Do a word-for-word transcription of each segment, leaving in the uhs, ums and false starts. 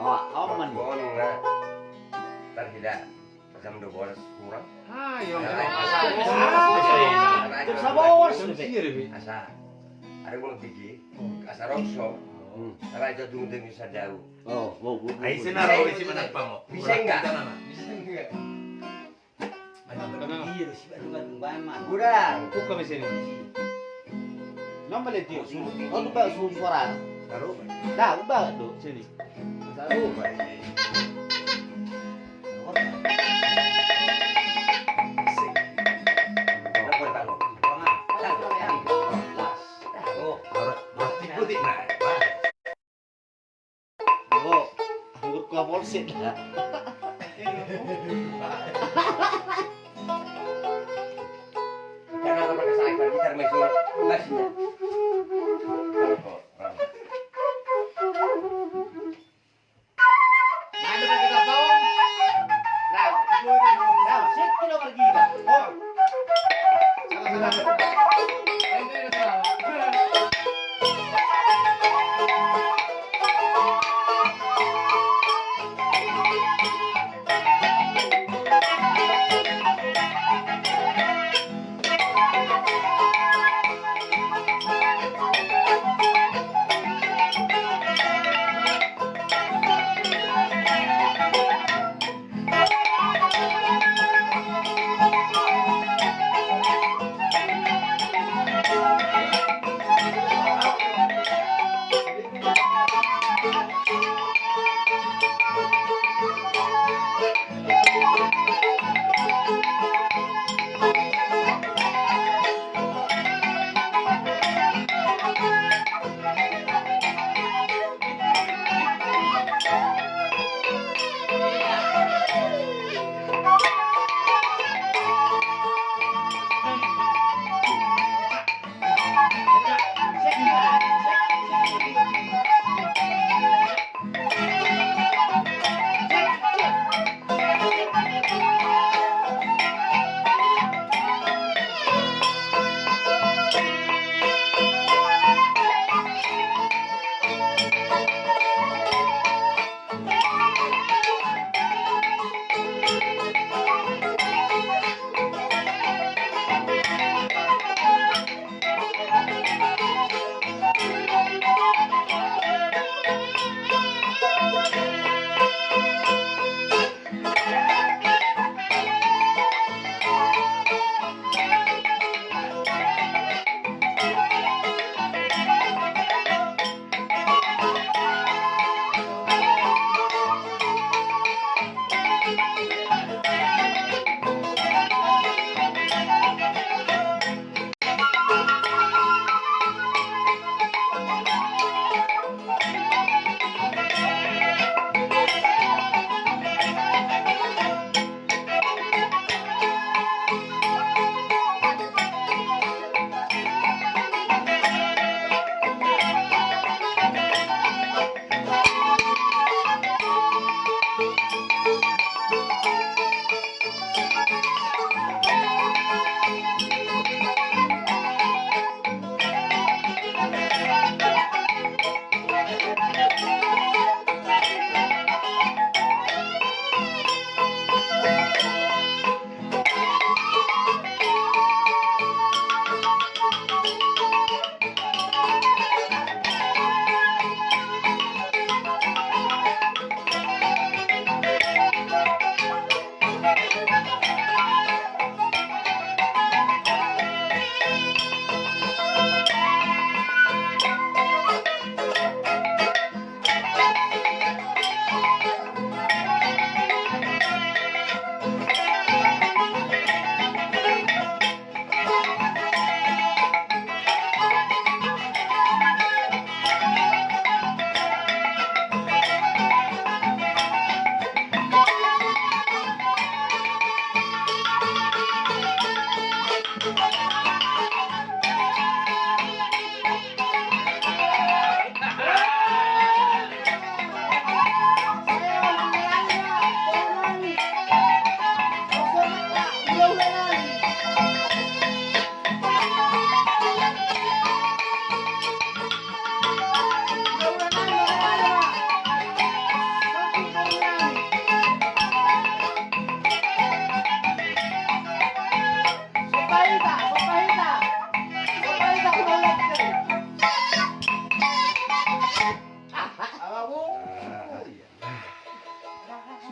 Wah, aman. Bon, nah. Ntar hira jam dua belas kurang. Ah, iya. Nah, jam sabolas. Asa. Are gua gigi. Asa rokso. Hmm. Asa itu tunggu demi sadau. Oh, mau gua. Ai sena ro isi mana pamo. Bisa enggak? Bisa enggak? Iya, si Badung-Badung Baman. Udah. Buka mesin ini. Nomor le tio. Oh, tu ba su suara. Taruh. Dah, ubah tu sini. Taruh. Oh, harus putih nah. Oh, anggur kau polsek dah. Jangan lupa ke saya, gitar masih masih. Kalau kau, kalau. Mana kita tahu? Nah, nah, sip, kita pergi, Bang. Oh.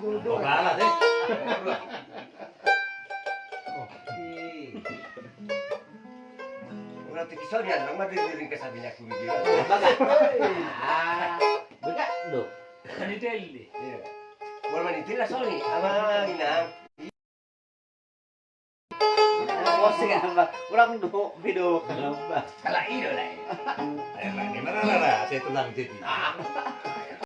Bogalan, eh. Oke. Ora tiki sori an, nama diri diri ke sabina ku bigi. Baga. Ah, baga do. Kan itu Eli. Iya. Bola manitila sori, ama ina. Posting apa? Kurang do video kenapa? Kalau itu lah. Ayo lah, di mana lah? Saya tulang jadi. Ah.